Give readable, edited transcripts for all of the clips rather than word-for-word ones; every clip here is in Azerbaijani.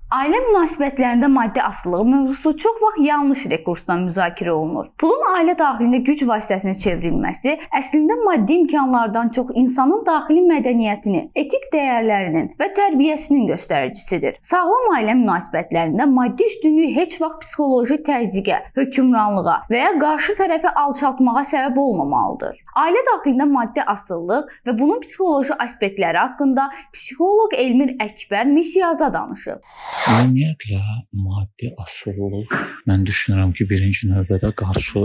Ailə münasibətlərində maddi asılılıq mövzusu çox vaxt yanlış rekursdan müzakirə olunur. Pulun ailə daxilində güc vasitəsinə çevrilməsi əslində maddi imkanlardan çox insanın daxili mədəniyyətinin, etik dəyərlərinin və tərbiyəsinin göstəricisidir. Sağlam ailə münasibətlərində maddi üstünlük heç vaxt psixoloji təzyiqə, hökmranlığa və ya qarşı tərəfi alçaltmağa səbəb olmamalıdır. Ailə daxilində maddi asılılıq və bunun psixoloji aspektləri haqqında psixoloq Elmir Əkbər Misiyaza danışıb. Ümumiyyətlə maddi asılılıq mən düşünürəm ki, birinci növbədə qarşı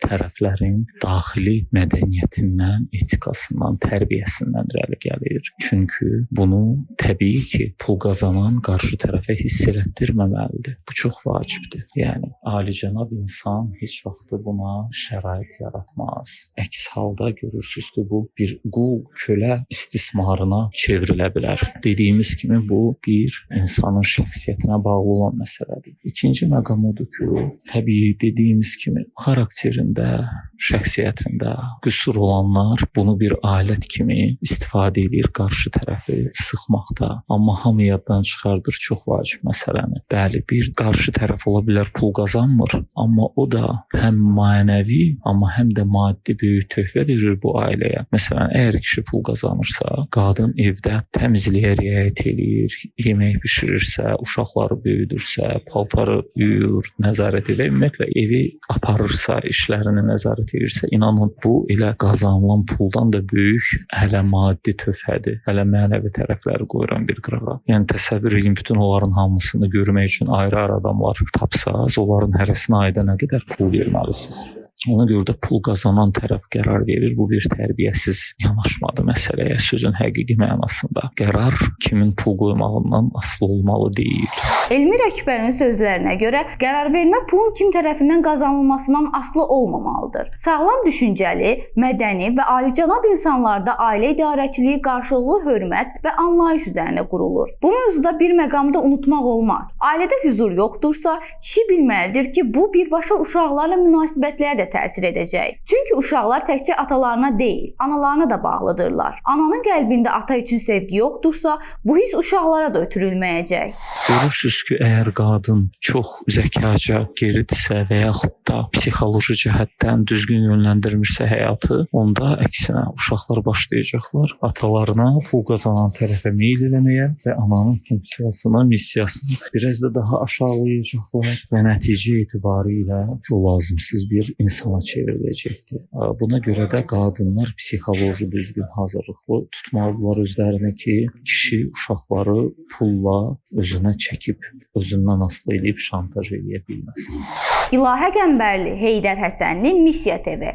tərəflərin daxili mədəniyyətindən, etikasından, tərbiyəsindən irəli gəlir. Çünki bunu təbii ki, pul qazanan qarşı tərəfə hiss elətdirməməlidir. Bu çox vacibdir. Yəni alicənab insan heç vaxt buna şərait yaratmaz. Əks halda görürsüz ki, bu bir qul, kölə istismarına çevrilə bilər. Dediyimiz kimi bu bir insanın şəxsiyyətinə bağlı olan məsələdir. İkinci məqam odur ki, təbii dediyimiz kimi xarakterində, şəxsiyyətində qüsur olanlar bunu bir alət kimi istifadə edir qarşı tərəfi sıxmaqda. Amma hamı yaddan çıxardır çox vacib məsələni. Bəli, bir qarşı tərəf ola bilər pul qazanmır, amma o da həm mənəvi, amma həm də maddi böyük töhfə verir bu ailəyə. Məsələn, əgər kişi pul qazanırsa, qadın evdə təmizliyə riayət eləyir, yemək bişirirsə, uşaqları böyüdürsə, paltarı yuyur, nəzarət edir, ümumiyyətlə evi aparırsa, işlərini nəzarət edirsə, inanın bu elə qazanılan puldan da böyük hələ maddi töhfədir, hələ mənəvi tərəfləri qoyuram bir qırağa. Yəni təsəvvür edin, bütün onların hamısını görmək üçün ayrı-ayrı adamlar tapsaz, onların hərəsinə ayda nə qədər pul verməlisiniz? Ona görə də pul qazanan tərəf qərar verir. Bu bir tərbiyəsiz yanaşmadır məsələyə sözün həqiqi mənasında. Qərar kimin pul qoymağından asılı olmalı deyil. Elmir Əkbərin sözlərinə görə qərar vermə pulun kim tərəfindən qazanılmasından asılı olmamalıdır. Sağlam düşüncəli, mədəni və alicənab insanlarda ailə idarəçiliyi qarşılıqlı hörmət və anlayış üzərinə qurulur. Bu mövzuda bir məqamda unutmaq olmaz. Ailədə hüzur yoxdursa, kişi bilməlidir ki, bu birbaşa uşaqlarla münasibətlərə də təsir edəcək. Çünki uşaqlar təkcə atalarına deyil, analarına da bağlıdırlar. Ananın qəlbində ata üçün sevgi yoxdursa, bu his uşaqlara da ötürülməyəcək. Görürsüz ki, əgər qadın çox zəkaca geridirsə və yaxud da psixoloji cəhətdən düzgün yönləndirmirsə həyatı, onda əksinə uşaqlar başlayacaqlar atalarına, pul qazanan tərəfə meyl eləməyə və ananın funksiyasını, missiyasını biraz da daha aşağılayacaqlar və nəticə etibarilə o lazımsız bir insana çevriləcəkdir. Buna görə də qadınlar psixoloji düzgün hazırlıqlı tutmalıdırlar özlərini ki, kişi uşaqları pulla özünə çəkib, özündən asılı eləyib şantaj eləyə bilməsin. İlahə Qəmbərli, Heydər Həsənli, Missiya TV.